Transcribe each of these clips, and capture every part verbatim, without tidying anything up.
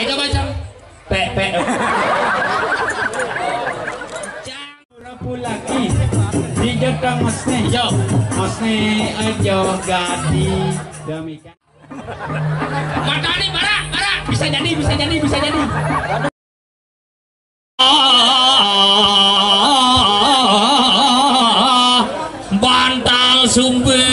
Ayo baca. Pek, pek. Jang. Rabu lagi. Di jotong mesne. Yo. Mesne aja gadi. Demikian. Matane barak, barak. Bisa jadi, bisa jadi, bisa jadi. Bantal sumbing.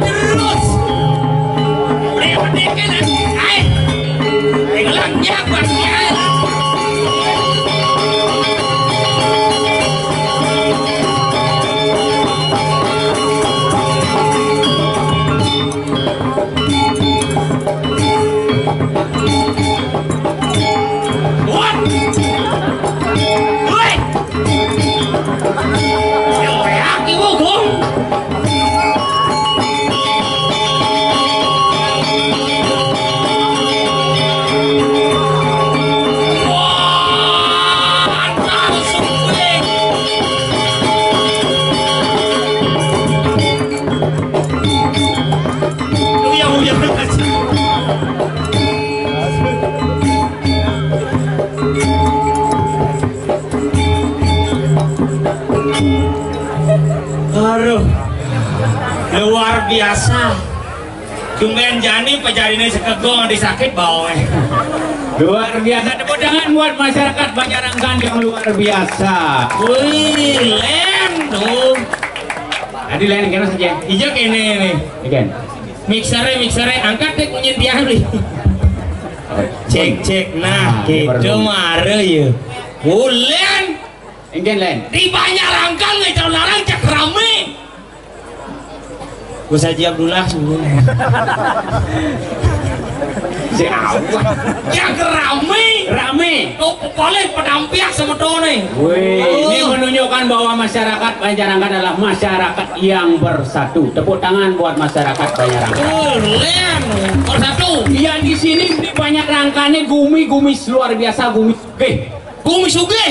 Terus. Lewat dikit, eh. Ayo. Ayo, gelap, ya, buat, ya. Uyang-uyang aja. Aduh, luar biasa. Tumben jani pajarine sekego nganti sakit baoe. Luar biasa. Tepuk tangan buat masyarakat Banjarangkan yang luar biasa. Wih, Len tuh. Tadi Len kena saja. Ijo kene nih. Again. Mixere, mixere, angkat deh kunyin tiang nih. Cek, cek. Nah, ah, gitu baru. Mare ya. Bulan. Engken, Len. Di Banjarangkan ngejar larang cek rame. Gus Haji Abdullah sebenarnya. Si apa? Yang rame. Rame. Oh, paling pedampiak semetone. Wih, oh. Ini menunjukkan bahwa masyarakat Banjarangkan adalah masyarakat yang bersatu. Tepuk tangan buat masyarakat Banjarangkan. Keren. Bersatu. Yang di sini di Banjarangkan ini gumi, gumi luar biasa, gumi. Oke. Gumi sugih.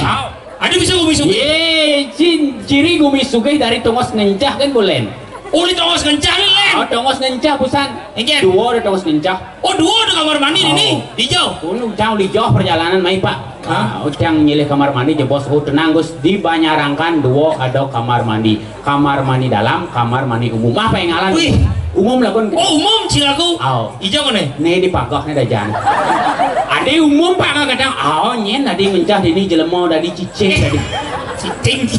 Ada bisa gumi sugih. Ye, cin, ciri gumi sugih dari tongos ngencah kan, Bulen. Oh, di tongos ngencah nih, Len. Oh, tongos ngencah busan. Engken. Dua ada tongos ngencah. Oh, dua ada kamar mandi ini. Oh. Hijau. Unu jauh, hijau perjalanan mai, Pak. Hah? Ah, ujang nyilih kamar mandi jebos. Oh, tenang, Gus. Di Banjarangkan dua ada kamar mandi. Kamar mandi dalam, kamar mandi umum. Apa yang ngalan? Wih. Umum lah, Bun. Oh, umum, cilaku. Aw. Ijo mana? Nih di pagahnya dah, Jan. Ade umum, Pak, kadang. Aw, nyen tadi mencah, ini jelema tadi cicing tadi. Cicing.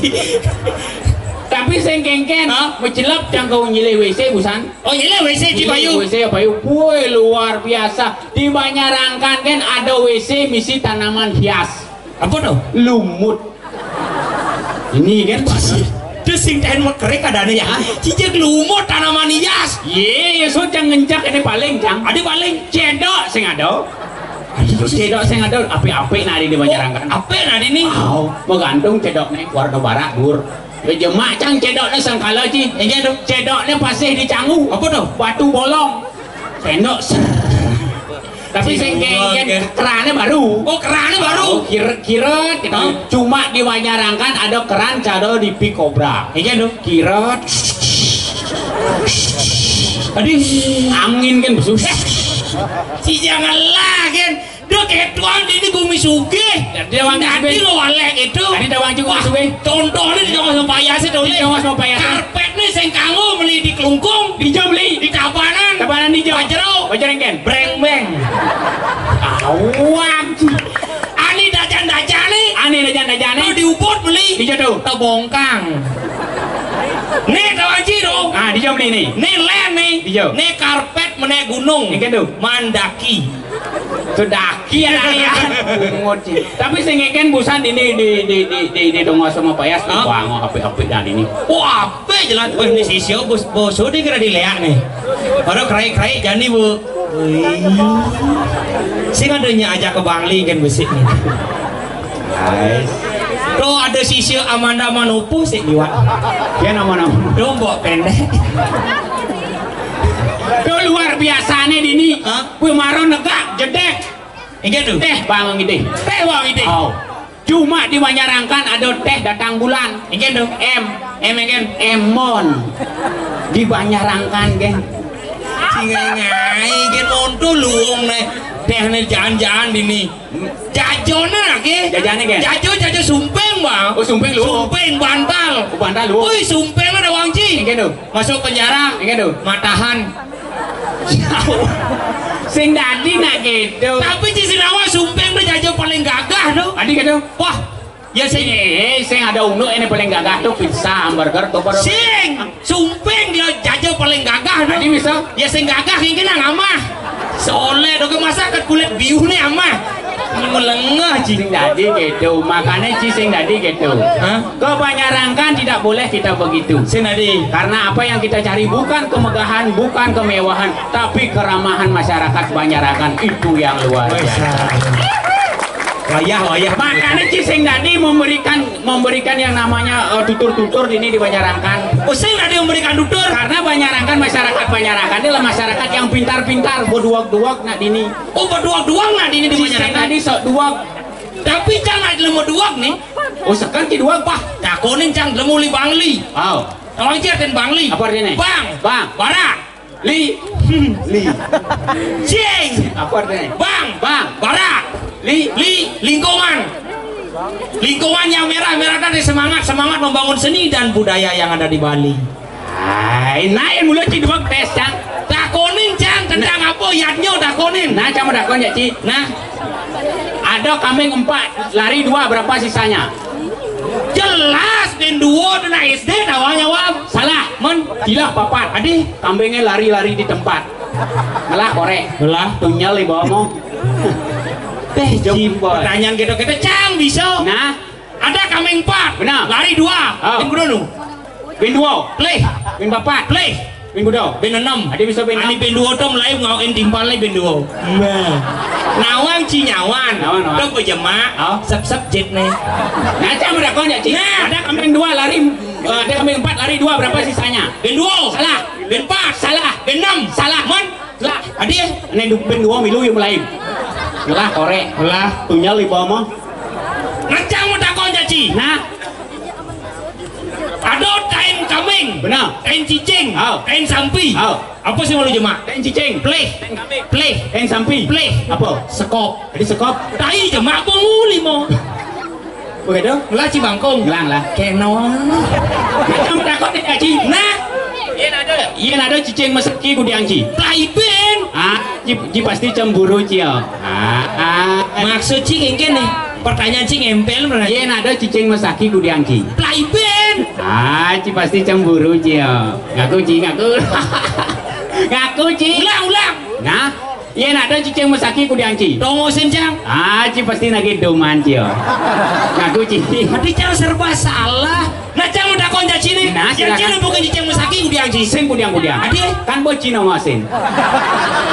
Tapi sing kengken, hah? Mecelep cangkau nyilih W C busan. Oh, nyilih W C, Ci Bayu. W C Bayu. Woi, luar biasa. Di Banjarangkan kan ada W C misi tanaman hias. Apa tuh? Lumut. Ini kan, Pak. Terus sing kain mekere kadane ya. Hah? Cicak lumut tanaman hias. Ye, ya so cang ngencak ini paling, cang. Ada paling. Cedok sing ada. Aduh, cedok sing ada, apik-apik nari di Banjarangkan. Oh, apik nari nih. Wow, menggantung cedok nih warna barak, Dur. Ya jemak cang cedok nih sangkala, Ci. Iya tuh. Cedok nih pasih di Canggu. Apa tuh? Batu bolong. Sendok, ser. Tapi sing kengken kerane baru. Oh, kerane baru. Oh, kir-, kiret gitu. Hah? Cuma di Banjarangkan ada keran cara di Pikobra. Iya tuh. Kiret. Tadi angin kan besus. Si janganlah kan. Duh, kayak tuan ini gumi sugih. Dia wang tadi sugih. Lo walek itu. Tadi dia wang juga sugih. Contohnya di tengah sama payas itu. Di tengah sama payas. Karpet nih sing kanggo meli di Klungkung. Di Jam beli. Di Tabanan. Tabanan di Jam. Bajero. Bajero engken. Breng beng. Awak. Ani dajan-dajane. Ani dajan-dajane. Kalau di Ubud beli. Di Jam tuh. Tebongkang. Nih, tahu Haji tuh. Ah, di Jam beli nih. Nih, len nih. Di Jam. Nih, karpet menek gunung. Engken tuh. Mandaki. Sudah. Iya, iya. Bungut sih. Tapi sing ngeken busan ini di, di, di, di, di tengah sama payas. Hah? Wah, apik-apik dan ini. Wah, apik jelas. Wah, ini sisi bos, bos, udah kira dileak nih. Baru kerai-kerai jani, Bu. Wih. Sing adanya aja ke Bangli kan besi nih. Guys. Tuh ada sisya Amanda Manopo sik liwat. Dia nama-nama. Tuh mbok pendek. Tuh luar biasane dini. Hah? Kuwi maro negak jedek. Inggih tuh. Teh bang ngidih. Teh bang ngidih. Oh. Cuma di Banjarangkan ada teh datang bulan. Inggih tuh. M, M inggih. Emon. Di Banjarangkan, geng. Singai-ngai, geng monto luwung nih. Teh nih jangan-jangan dini. Jajone lagi. Jajane, geng. Jajo, jajo sumping, Bang. Oh, sumping lu. Sumping bantal. Oh, bantal lu. Wih, sumping ada wangji. Inggih tuh. Masuk penjara. Inggih tuh. Matahan. Sing dadi nak gitu. Tapi di Sinawa sumping tuh jajo paling gagah tuh. Adi gitu. Wah, ya sing, eh, sing ada unu ini paling gagah tuh pizza, hamburger, tuh baru. Sing sumping dia jajo paling gagah tuh. Adi bisa. Ya sing gagah yang kena ngamah. Soleh dong masakan kulit biu nih amah. Melengah, Ci. Sing dadi gitu. Makanya, Ci, sing dadi gitu. Hah? Ke Banjarangkan tidak boleh kita begitu. Sing dadi. Karena apa yang kita cari bukan kemegahan, bukan kemewahan, tapi keramahan masyarakat Banjarangkan itu yang luar biasa. Wayah, wayah. Makanya, Ci, sing dadi memberikan memberikan yang namanya, eh, tutur-tutur ini di Banjarangkan. Oh, sing dadi memberikan tutur. Karena Banjarangkan, masyarakat Banjarangkan ini adalah masyarakat yang pintar-pintar, boduak-duak nak dini. Oh, boduak-duak nak dini di Banjarangkan. Tadi sok duak. Tapi jangan lemu duak nih. Oh, sekan ki duak. Pah, takonin cang lemu li Bangli. Oh. Tolong certain Bangli. Apa artinya? Bang. Bang. Bara. Li. Li. Cing. Apa artinya? Bang. Bang. Bara. Li. Li. Lingkungan. Lingkungan yang merah-merah dari semangat, semangat membangun seni dan budaya yang ada di Bali. Ay, naik mulu ci duak tes, Cang. Takonin, Cang, tentang apa? Yadnyo takonin. Nah, Cang mau takon ya, Ci. Nah. Ada kambing empat, lari dua, berapa sisanya? Jelas, bin duo tu nak S D, tawanya wam. Salah, men. Gila papat. Adi, kambingnya lari-lari di tempat. Ngelah korek. Ngelah. Tunyal di bawah mau. Teh, Jom, Ci, boy. Pertanyaan gitu, kita Cang bisa. Nah. Ada kambing empat. Benar. Lari dua. Oh. Bin kudu nu. Bin dua. Plih. Bin papat. Plih. Bin kudu. Bin enam. Adi bisa bin enam. Ani bin dua tu mulai ngawakin timpal ni bin dua. Nah. Nawang cinyawan. Nawang, nawang. Tu pejemak. Oh. Sep-sep jet ni. Nah, Cang mau takon ya, Ci. Nah. Ada kambing dua lari, eh, ada kambing empat lari dua, berapa sisanya? Bin dua. Salah. Bin empat. Salah. Bin enam. Salah. Mon. Lah, adi, ni du-, bin dua milu yang mulai. Ngelah korek. Ngelah. Tunyal di bawah mah. Nah, Cang mau takon caci. Nah. Ada tain kambing. Benar. Tain cicing. Oh. Tain sampi. Oh. Apa sih malu jemak? Tain cicing. Pleh. Pleh. Tain sampi. Pleh. Apa? Sekop. Jadi sekop. Tai jemak apa nguli mau? Begitu? Ngelah ci bangkung. Ngelah, ngelah. Keno. Macam takut ni, Ci. Nah. Iya, ada. Iya, ada cicing meseki kudiang, Ci. Plaiben. Ah, Ci, Ci pasti cemburu, Ci, ya. Ah, ah. Maksud Ci kengken nih. Pertanyaan Ci ngempel, bener. Iya, ada cicing mesaki kudiang, Ci. Plaiben. Ah, Ci pasti cemburu, Ci, ya. Ngaku, Ci, ngaku. Ngaku, Ci. Ulang, ulang. Nah. Yén ada cicing mesaki kudiang, Ci. Tongosin, Cang. Ah, Ci pasti nagih doman, Ci, ya. Ngaku, Ci. Adi, Cang, serba salah. Nah, Cang udah kon caci nih. Nah, silakan. Cang bukan cicing mesaki kudiang, Ci. Sing kudiang-kudiang. Adi. Kan bocin nongosin.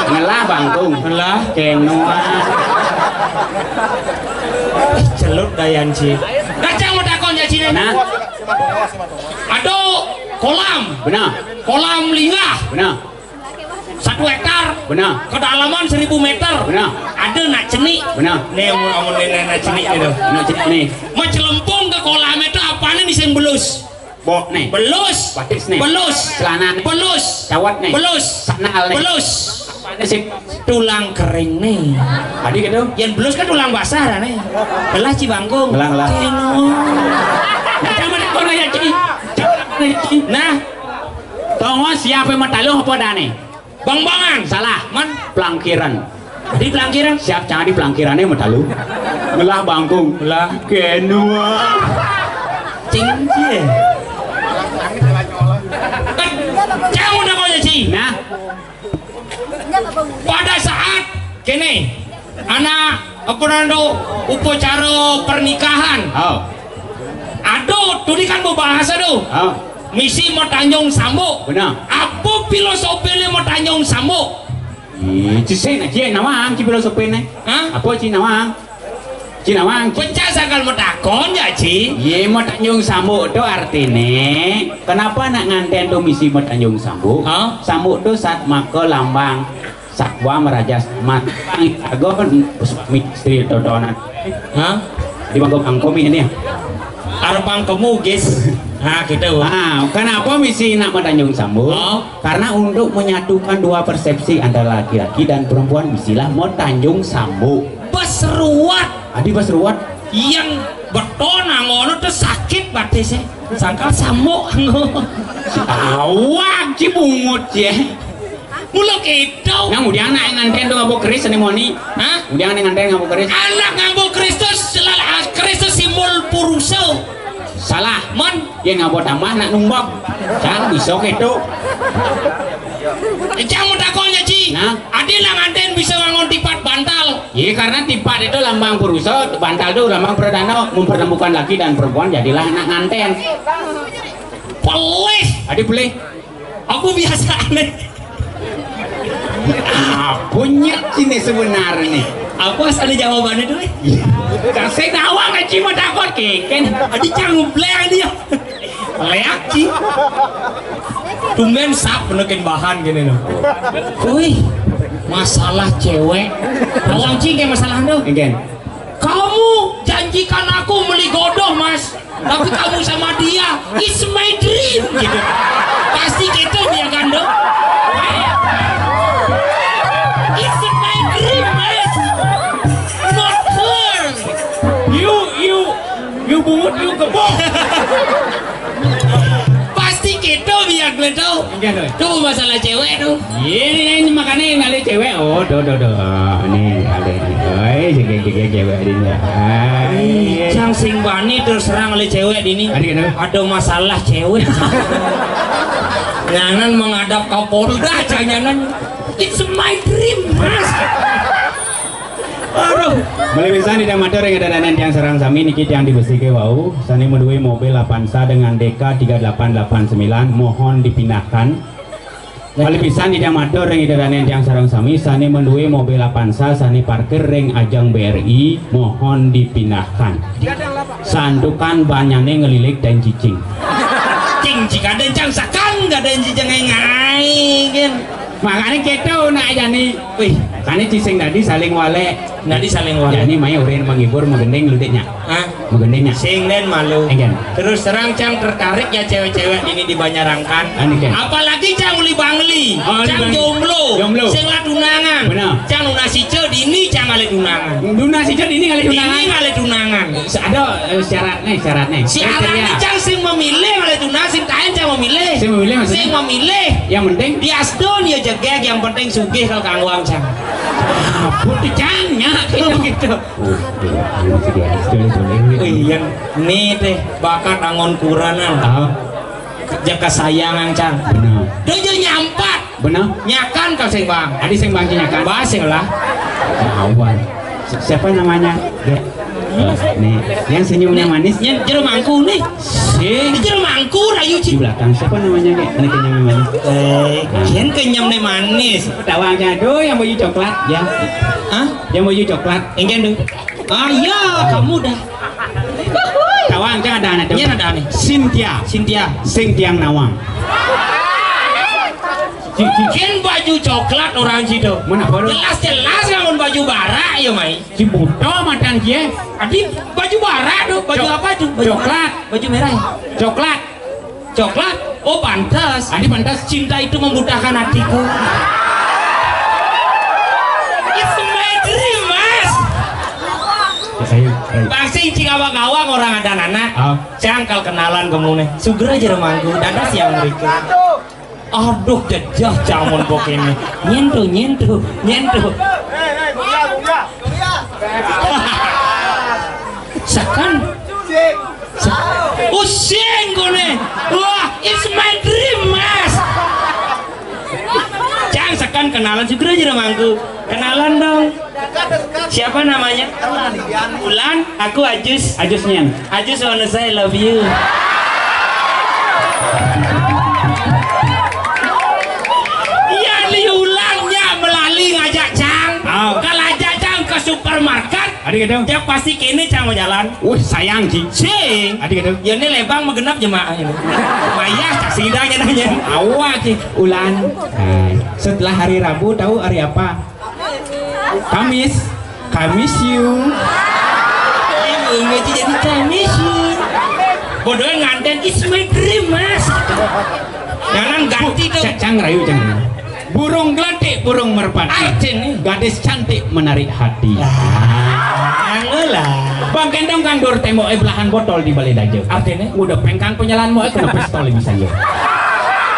Ngelah bangkung. Ngelah. Kenoan. Ih, celut dayan, Ci. Nah, Cang udah kon caci nih. Nah. Aduh, kolam. Benar. Kolam linggah. Benar. Satu hektar. Benar. Kedalaman seribu meter. Benar. Ada nak cenik. Benar. Nih, amun, amun nih, nak cenik nih, tuh. Nak cenik nih. Macelempung ke kolam itu apanya nih sing belus? Bok nih. Belus. Batis nih. Belus. Celana nih. Belus. Cawat nih. Belus. Sandal nih. Belus. Apanya sih? Tulang kering nih. Tadi gitu. Yang belus kan tulang basah dah nih. Belah Cibangkung. Belah, belah. Keno. Jangan kau nanya, Ci. Jangan nanya, Ci. Nah. Tongo siapa yang mataluh apa dane? Bang-bangan. Salah. Man? Pelangkiran. Di pelangkiran? Siap, jangan di pelangkirannya mataluh. Ngelah bangkung. Ngelah. Keno. Cing, cie. Kan, jangan udah kau, Ci. Nah. Pada saat kene, anak, apa nando, upacara pernikahan. Oh. Aduh, tadi kan mau bahasa tuh. Oh. Misi mau tanjung sambuk. Benar. Apa filosofinya mau tanjung sambuk? Ih, ci sing aja nawang, ci filosofinya. Hah? Apa ci nawang? Ci Nawang, Ci. Pecah sakal mau takon ya, Ci? Yé, mau tanjung sambuk to artiné, kenapa nak nganten to misi mau tanjung sambuk? Hah? Sambuk to sat maka lambang sakwa merajas mat. Agon suami istri totonan. Hah? Di bangko-bangko mi ini ya? Arep bangkomu, guys. Nah, gitu. Ah, kenapa misi nak mau tanjung sambuk? Oh. Karena untuk menyatukan dua persepsi antara laki-laki dan perempuan, misilah mau tanjung sambuk. Bes ruwet. Adi bes ruwet. Yang beton ngono tuh sakit batisnya. Sangkal sambuk. Awak ci bungut ya. Mula gitu. Nang udiang nak nganten to ngabo keris seni moni. Hah? Udiang nak nganten ngabo keris. Anak ngabo Kristus, selalah Kristus simbol purusa. Salah. Mon. Yén ngabo tambah nak numbak. Cang bisa kéto. Cang mau takon ya, Ci. Nah. Adi nak nganten bisa ngangon tipat bantal. Yé, karena tipat itu lambang purusa, bantal itu lambang perdana, mempertemukan laki dan perempuan, jadilah nak nganten. Pelih. Adi pelih. Aku biasa aneh. Apa nyet sini sebenarnya? Apa asal jawabannya tuh? Kasih tahu nggak cuma takut keken. Adi cang ngebleng dia. Leak, Ci. Tumben sap nekin bahan gini loh. Wih, masalah cewek. Awang, Ci, kayak masalah tuh. Egen. Kamu janjikan aku beli godoh, Mas. Tapi kamu sama dia, it's my dream gitu. Pasti gitu dia kan, dong. It's my dream, Mas. Not her. You, you, you bungut, you kebok. Pasti gitu dia, gue tahu. Enggak, dong. Tuh masalah cewek tuh. Iya, ini makanya yang ada cewek. Oh, tuh, tuh, tuh. Ah, ini ada ini. Oh, eh, jaga, jaga cewek ini. Ah, iya. Cang sing bani terus terang oleh cewek ini. Ada kenapa? Ada masalah cewek. Jangan menghadap Kapolda, jangan. It's my dream, Mas. Aduh. Malih pisan titiang matur ring ida dané tiang sareng sami niki tiang dibesike wau, sané madué mobil Avanza dengan D K tiga delapan delapan sembilan, mohon dipindahkan. Malih pisan titiang matur ring ida dané tiang sareng sami sané madué mobil Avanza sané parkir ring ajeng B R I, mohon dipindahkan. Santukan bannyané ngelilik dan cicing. Cing, cing ada cang sakan, ada cicing ngai-ngai, kan. Makanya kéto nak jani. Wih, kane ci sing dadi saling walek. Dadi saling walek. Jani mai urin menghibur, magending ludiknya. Hah? Magendingnya. Sing den malu. Enggak. Terus terang cang tertarik ya cewek-cewek ini di Banjarangkan. Anu, kan. Apalagi cang uli bangli. Oh, cang uli bangli. Jomblo. Jomblo. Sing lah tunangan. Benar. Cang nunas ijo dini cang ngalih tunangan. Nunas ijo dini ngalih tunangan. Dini ngalih tunangan. Ada, eh, syaratnya, syaratnya. Syaratnya kriteria. Cang sing memilih ngalih tunangan, sing kain cang memilih. Sing memilih maksudnya? Sing memilih. Yang penting? Diasdun ya jegeg, yang penting sugih kalau kanggo cang. Apa tuh cang? Ya, kayak gitu. Oh, iya, iya, iya, iya. Iya, nih teh bakat angon kuranan. Ah. Jaka sayang cang. Benar. Tujuh nyampat. Benar. Nyakan kau sing bang. Adi sing bang nyakan. Bah, sing lah. Kawan. Si-, siapa namanya? Dek. Oh, nih, yang senyumnya manis. Nyen jero mangku nih. Si. Jero mangku rayu, Ci. Di belakang siapa namanya, Dek? Ini kenyamnya manis. Eh, nah. Kian kenyam nih manis. Tawang aja, aduh, yang baju coklat, ya. Hah? Yang baju coklat. Enggak, dong. Ah, iya, kamu dah. Tawang, jangan ada, ada. Iya, ada nih. Cynthia. Cynthia. Sing tiang nawang. Ci, ci, ci. Yen baju coklat orang situ. Mana baru? Jelas-jelas ngangon baju barak ya, Mai. Si buta matan dia. Adi, baju barak tuh, baju cok-, apa itu? Baju coklat. Baju merah ya? Coklat. Coklat? Oh, pantas. Adi pantas. Cinta itu membutakan hatiku. It's my dream, Mas. Ya, ayo, ayo. Pasti cing awak-awak orang ada anak. Ah. Cangkal kenalan kamu nih. Suger aja remangku. Dadas yang berikut. Aduh, jejeh jamun pok ini. Nyentuh, nyentuh, nyentuh. Sekan. Using kone. Wah, it's my dream, Mas. Cang sekan kenalan, suger aja remangku. Kenalan dong. Siapa namanya? Ulan. Aku Ajus. Ajus nyen. Ajus wanna say I love you. Iya, li Ulan nya melali ngajak cang. Oh. Kalau ajak cang ke supermarket, Adi gitu. Cang pasti kéné cang mau jalan. Wih, sayang, Ci. Sing. Adi gitu. Ya ini lebang mah genep jemaah ini. Mayah cak sidang ya nanya. Awak, Ci. Ulan. Nah, setelah hari Rabu tahu hari apa? Kamis. Kamis you. Ibu ngaji jadi Kamis you. Bodoh nganten is my dream, Mas. Jangan ganti tuh. Cang rayu, cang. Burung gelatik, burung merpati. Artinya? Gadis cantik menarik hati. Lah, lah. Bang Kendong kan dur tembok eh belahan botol di balai daja. Artinya? Udah pengkang penyalanmu eh kena pistol bisa ya.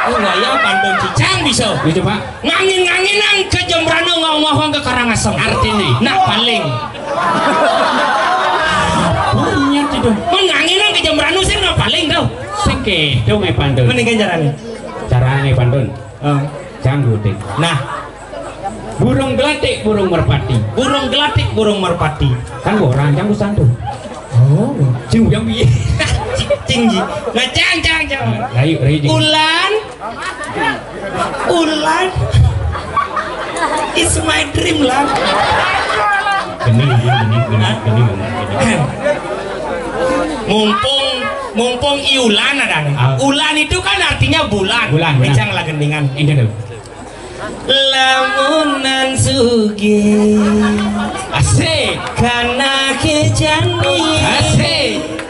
Oh, wayah pantun cicang bisa. Ya coba. Ngangin-nganginang ke Jembrana ngawang-ngawang ke Karangasem. Artinya? Nak paling. Punya itu. Mun nganginang ke Jembrana sih nak paling tau. Sing kéto ngai pantun. Mendingan caranya. Caranya pantun. Oh. Cang guting. Nah, burung gelatik, burung merpati. Burung gelatik, burung merpati. Kan orang cang usan tuh. Oh, cing yang piye? Cing ji. Nah, cang, cang, cang. Rayu, rayu. Ulan. Ulan. It's my dream lah. Geni, geni, geni, geni, geni, geni. Mumpung, mumpung i ulan ada nih. Ah. Ulan itu kan artinya bulan. Bulan, bulan. Ijang lah gendingan. Ini tuh. Lamunan sugih. Asik. Kana kejani. Asik.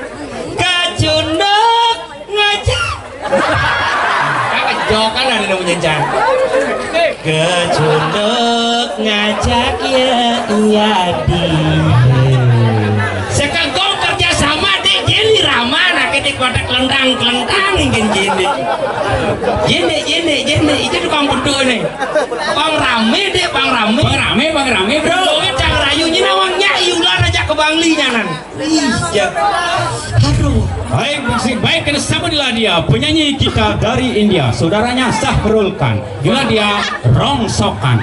Kacunduk ngajak. Kan jokan ada namanya jan. Kacunduk ngajak ya iya di. Sekagong kerja sama deh, jadi rama nak ketik kotak kelentang kelentang ingin jadi. Jende, jende, jende, itu tukang beduk nih. Bang rame deh, bang rame. Bang rame, bang rame, bro. Bang cang rayu ini nawangnya iulan aja ke Bangli nyanan. Iya. Aduh. Baik, musik baik, kena sama inilah dia penyanyi kita dari India, saudaranya Sahrul Khan. Inilah dia rongsokan.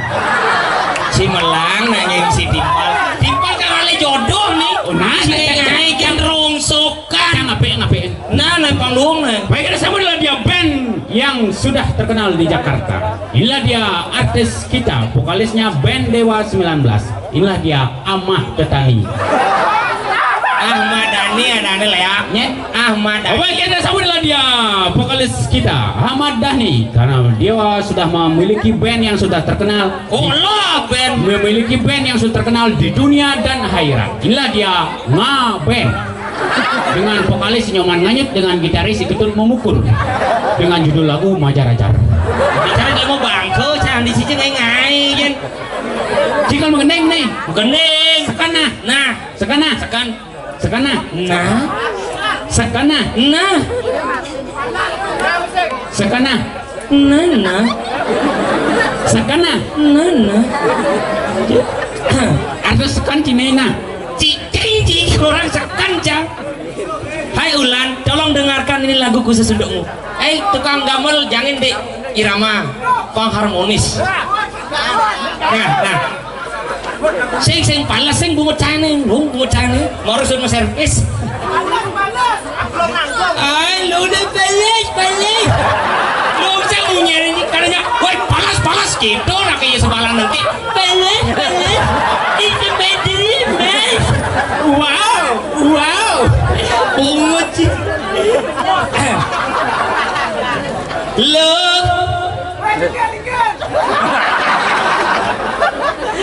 Si Melang nanya si Timpal. Timpal kan ada jodoh nih. Oh, nah, si nanya kan rongsokan. Kan apa, apa? Nah, naik panggung nih. Baik, kena sama inilah dia band yang sudah terkenal di Jakarta. Inilah dia artis kita, vokalisnya band Dewa sembilan belas. Inilah dia Ahmad Dhani. Ahmad Dhani ada nih ya. Nye? Ahmad Dhani. Oke, kita sambutlah dia, vokalis kita, Ahmad Dhani. Karena dia sudah memiliki band yang sudah terkenal. Oh, lah, band. Memiliki band yang sudah terkenal di dunia dan akhirat. Inilah dia Nga Band. Dengan vokalis Nyoman Nganyut, dengan gitaris Iketut Memukul. Dengan judul lagu Majar-ajar. Bicara dia mau bangko, jangan di sini ngai-ngai, Jen. Jika mengendeng nih. Mengendeng. Sekana. Nah. Sekana. Sekan. Sekana. Nah. Sekana. Nah. Sekana. Nah, nah. Sekana. Nah, nah. Artis sekan Cina. Cicing, cicing, orang sekan, Cang. Hai Ulan, tolong dengarkan ini lagu khusus untukmu. Eh, tukang gamel, jangan di irama, pang harmonis. Nah, nah. Sing, sing, palas, sing, bungut cahane, bung, bungut cahane. Mau rusun mau servis. Ai, lo udah palas, palas. Lo bisa bunyi ini, katanya, woi, palas, palas, gitu, nah, kayak sebalan nanti. Palas, palas. Itu bedanya, Mas. Wow, wow. Bungut sih. Lo.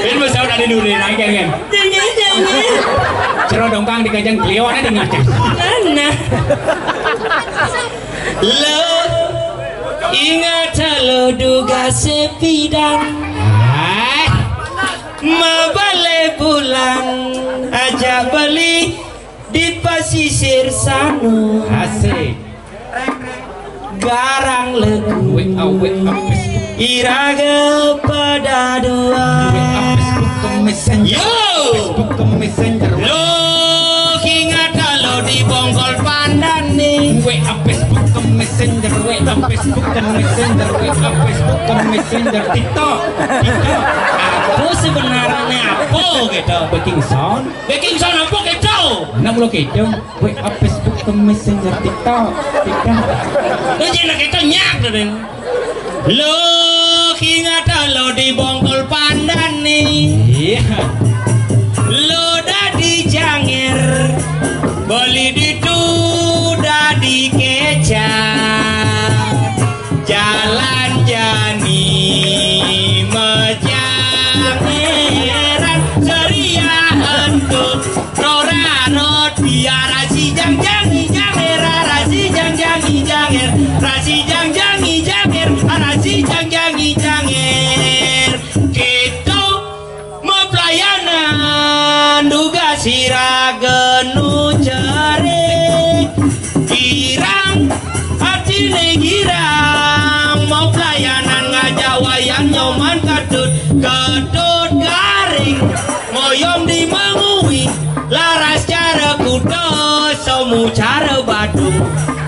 Ini masa udah di dunia, lagi, kan? Jangan, jangan. Cero dongkang di kajang beliau ada di ngajak. Mana? Lo ingat lo duga sepidang. Ah. Ma bale bulan aja beli di pasisir sana. Asik. Garang legu. Wake up, wake up, Facebook. Iraga pada dua. Wake up, Facebook ke Messenger. Yo. Facebook ke Messenger. Lo ingat lo di bongkol pandan nih. Wake up, Facebook ke Messenger. Wake up, Facebook ke Messenger. Wake up, Facebook ke Messenger. TikTok. TikTok. Apa sebenarnya apa gitu? Baking sound. Baking sound apa gitu? Nak mulu gitu. Wake up, Facebook ke Messenger, TikTok, TikTok. Lo jangan kayak itu nyak tuh, Den. Lo ingat lo di bongkol pandan nih. Iya. Lo dadi Beli ditu dadi kecap, jalan jani mejang eran, seria entuk rora roti, arasi jang jangi janger, arasi jang jangi janger, rasi jang jangi janger, arasi jang jangi janger. Kita mapelayanan dugas sira genu jare, girang atine girang, mapelayanan ngajak wayan Nyoman Ketut, Ketut Garing, ngoyong di Mengwi, laras cara kuda, semu cara batu,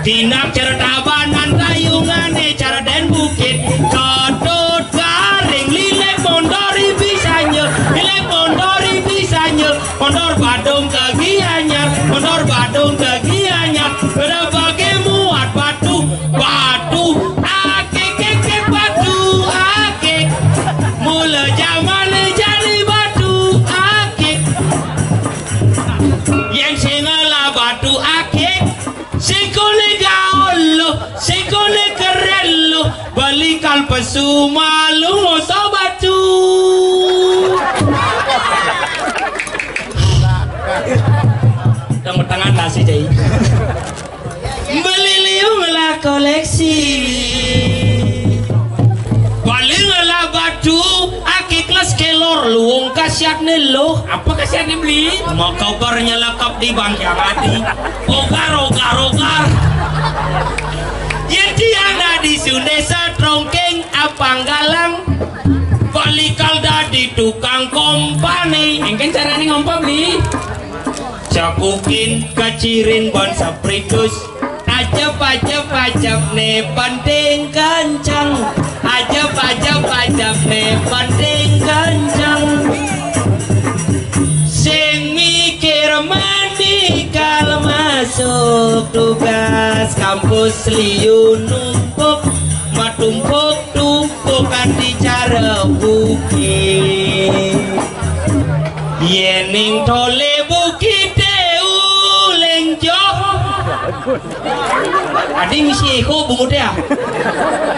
tindak cara Tabanan, tayungane cara Den Bukit, Ketut Garing, lilek mondori bisanya, lilek mondori bisanya, mondor Badung ke Gianyar, mondor Badung ke Gianyar, pada bagi muat batu, batu akik, kik, kik, batu akik. Mula zaman jani batu akik, yen sing ngelah batu akik, sikone gaul lo, sikone keren lo, beli kal pesu malu ngoso batu. Tang tangan nasi jai. Beli liu ngelah koleksi. Beli ngelah batu akik les kelor luung kasiatne lo. Apa kasiatne beli? Makabarnya lekap di Bang Yang Adi. Ogar, ogar, ogar. Yen tiang dadi sundesa trongkeng apang galang, beli kal dadi tukang kompane. Engken carane ngompa beli. Cakukin kacirin ban sapritus. Ajep, ajep, ajep ne penting kenceng. Ajep, ajep, ajep ne penting kenceng. Sing mikir mandi kal masuk tugas kampus liu numpuk, matumpuk-tumpuk kanti cara bukit. Yening tole bukite uleng joh. Adi misi eko bungut ya.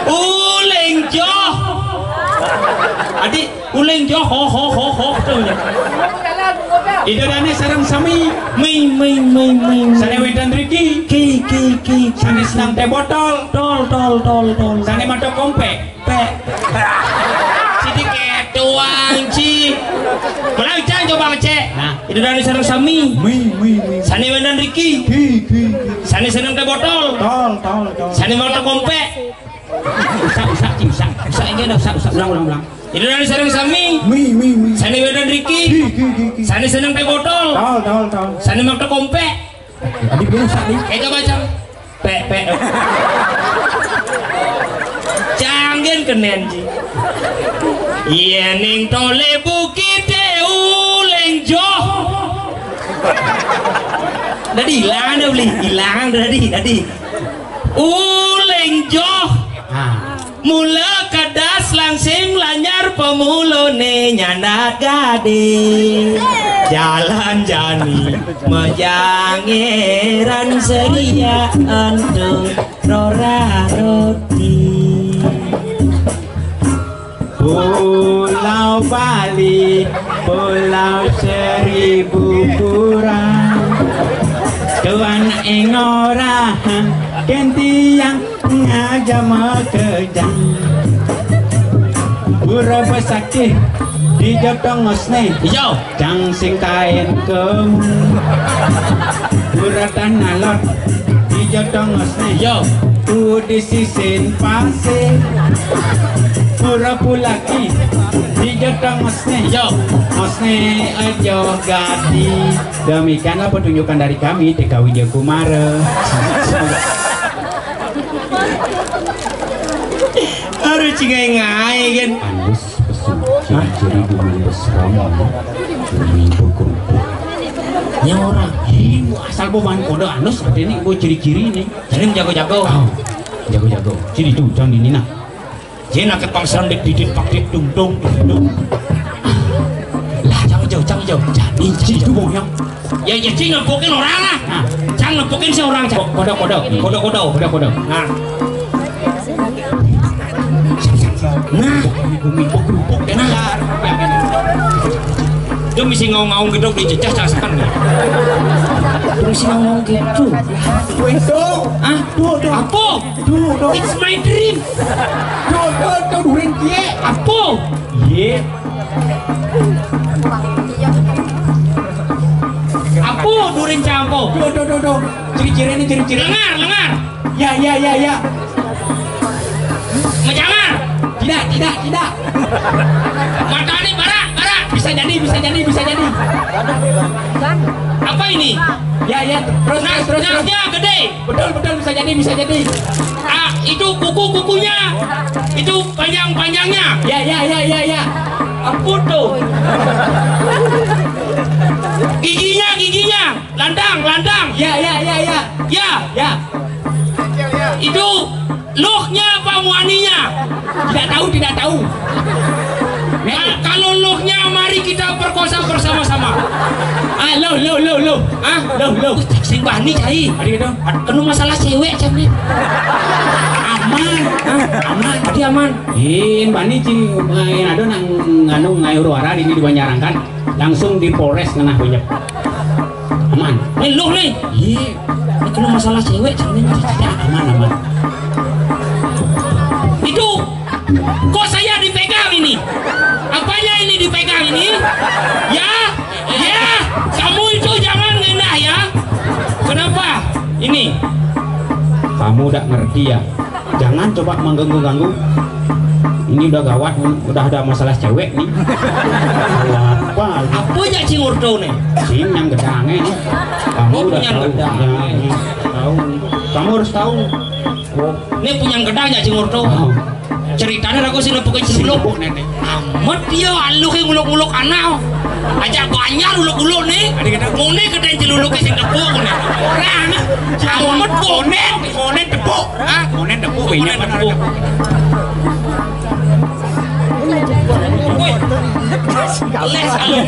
Uleng joh. Adi uleng joh, ho, ho, ho, ho, tuh. Ida dane sareng sami. Ming, ming, ming, ming. Sane wedan riki. Ki, ki, ki, ki. Sane seneng teh botol. Tol, tol, tol, tol. Sane mata kompe. Pe. Sidi ketuang, Ci. Melang cang coba ngecek. Nah, ida dane sareng sami. Ming, ming, ming. Sane wedan riki. Ki, ki, ki. Sane seneng teh botol. Tol, tol, tol. Sane mata kompe. Usak, usak, Ci, usak. Usak, ini ada usak, usak. Ulang, ulang, ulang. Ida dane sareng sami. Mi, mi, mi. Sane wedan riki. Ki, ki, ki, ki. Sane seneng teh botol. Tol, tol, tol. Sane mata kompe. Adi biasa nih. Eka baca. Pe, pe. Canggen kenen, Ci. Yening tole bukite uleng joh. Dadi ilang dah beli, ilang dadi, dadi. Uleng joh. Ah. Mula kedas langsing lanyar pemulone nyandat gade. Jalan jani mejangeran seria entung rora roti. Pulau Bali, Pulau Seribu Pura. Tuan ing orahan kentiang ngaja makejang. Pura besakih di jotong osne. Yo. Cang sing kain kemu. Pura tanah lot di jotong osne. Yo. Udi sisin pasir. Pura pulaki di jotong osne. Yo. Osne aja gadi. Demikianlah pertunjukan dari kami, T K Wijaya Kumara. Aduh, cingai-ngai kan. Anus pesu, ciri-ciri bumbu besrama, bumbu berkerupuk. Nya orang, ih, asal bo ban kode anus, ada ni bo ciri-ciri ni. Jadi jago-jago. Oh, jago-jago. Ciri tu, jangan ini nah. Yen akeh pangsaran dik didit pakdit dung dung dung dung. Lah, jangan Cang ijo. Jani, jani itu boyong. Ya, ya, cing nempukin orang lah. Nah, cang nempukin si orang, cang. Kodok, kodok, kodok, kodok, kodok, kodok. Nah. Nah, bumi kerupuk, kerupuk, enak. Dia mesti ngaung-ngaung gitu, dijejah, cang sekan. Dia mesti ngaung-ngaung gitu. Weh, tuh. Ah, tuh, tuh. Apa? Tuh, tuh. It's my dream. Tuh, tuh, tuh, durin kie. Apa? Iya. Apa durin campur? Tuh, tuh, tuh, tuh. Ciri-ciri ini, ciri-ciri. Lengar, lengar. Ya, ya, ya, ya. Menjangar. Tidak, tidak, tidak. Mata ini barak, barak. Bisa jadi, bisa jadi, bisa jadi. Apa ini? Ya, ya, terus, terus, terus, terus. Nasnya gede. Betul, betul, bisa jadi, bisa jadi. Ah, itu kuku-kukunya. Itu panjang-panjangnya. Ya, ya, ya, ya, ya. Apa tuh? Giginya, giginya. Lantang, lantang. Ya, ya, ya, ya. Ya. Ya. Itu luhnya apa muaninya? Tidak tahu, tidak tahu. Nah, kalau luhnya, mari kita perkosa bersama-sama. Ah, luh, luh, luh, luh. Hah? Luh, luh. Sing bani, cai. Ada gitu. Kena masalah cewek, cai. Aman. Hah? Aman. Tadi aman. Ih, bani, cing, eh, ada nang nganu ngai huru-hara ini di Banjarangkan. Langsung di Polres ngenah banyak. Aman. Nih, luh nih. Iya. Ini kena masalah cewek, cai. Aman, aman. Itu, kok saya dipegang ini? Apanya ini dipegang ini? Ya, ya, kamu itu jangan ngenah ya. Kenapa? Ini. Kamu udah ngerti ya? Jangan coba mengganggu-ganggu. Ini udah gawat, udah ada masalah cewek nih. Apa? Apa aja cingurdo nih? Sing yang gedangnya nih. Kamu udah tahu. Ya, tahu. Kamu harus tahu. Ini punya gedang aja cingurdo. Oh. Ceritanya aku sih nepuk celuluk. Amat dia aluh yang nguluk-nguluk anak. Aja banyak uluk-uluk nih. Ada kata ngone gedang celuluk sing nepuk nih. Orang. Amat bonet. Ngone tepuk. Hah? Ngone tepuk, ngone tepuk. Woi. Les aluh.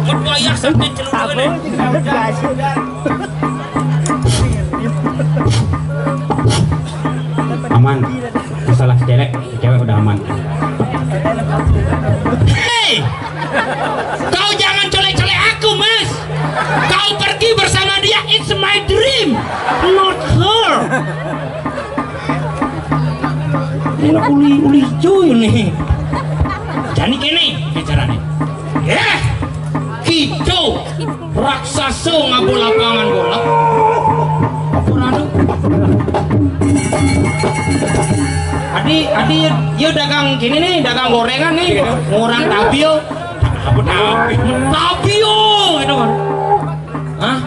Amat wayah sampai celuluk nih. Aman. Masalah cewek, cewek udah aman. Hei, kau jangan colek-colek aku, Mas. Kau pergi bersama dia, it's my dream, not her. Ini uli uli cuy nih. Jadi kene bicaranya. Ya, gitu. Raksasa ngabo lapangan bola. Apa anu? Adi, adi, yo dagang gini nih, dagang gorengan nih. Ngurang tabio. Apa tabio? Tabio gitu kan. Hah?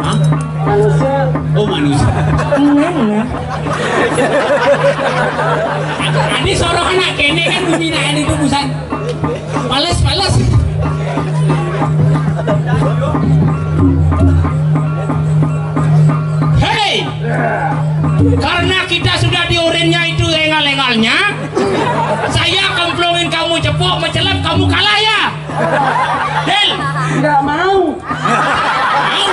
Hah? Manusia. Oh, manusia. Enggak, enggak. Adi soroh anak kene kan bumi nah itu busan. Pales, pales. Hei, karena kita sudah diorennya itu engal-engalnya, saya kemplungin kamu cepok, mencelep, kamu kalah ya. Del. Nggak mau.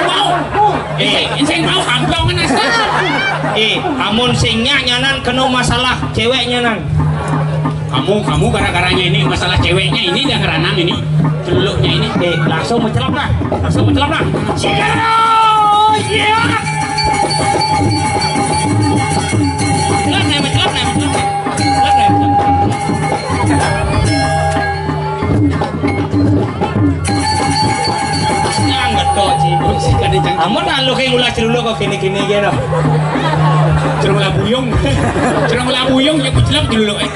Mau, mau. Eh, sing mau kamplongan asal. Eh, amun sing nyak nyanan kena masalah ceweknya nan. Kamu, kamu gara-garanya ini masalah ceweknya ini dah ngeranang ini. Celuluknya ini. Eh, langsung mencelap lah. Langsung mencelap lah. Iya. Mencelap, mencelap, mencelap. Mencelap, mencelap. Yang ngetok, Ci. Amun anu kayak ngulah celuluk kok kini-kini gitu. Celuluk buyung. Celuluk buyung, ya kucelak celuluk, eh.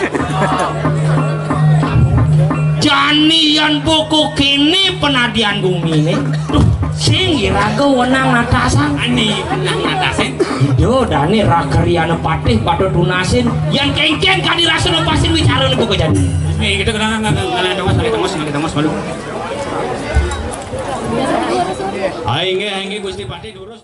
Jani yan buku kini penadian bumi nih. Duh, sing iraga wenang natasan. Ani wenang natasan. Ido dani rakariana patih pada tunasin. Yan kengkeng kadi rasa lepasin wicara nih buku jani. Eh, kita kenal nggak, nggak, nggak ada mas, nggak ada mas, nggak ada mas, malu. Aing, aing, Gusti Patih durus.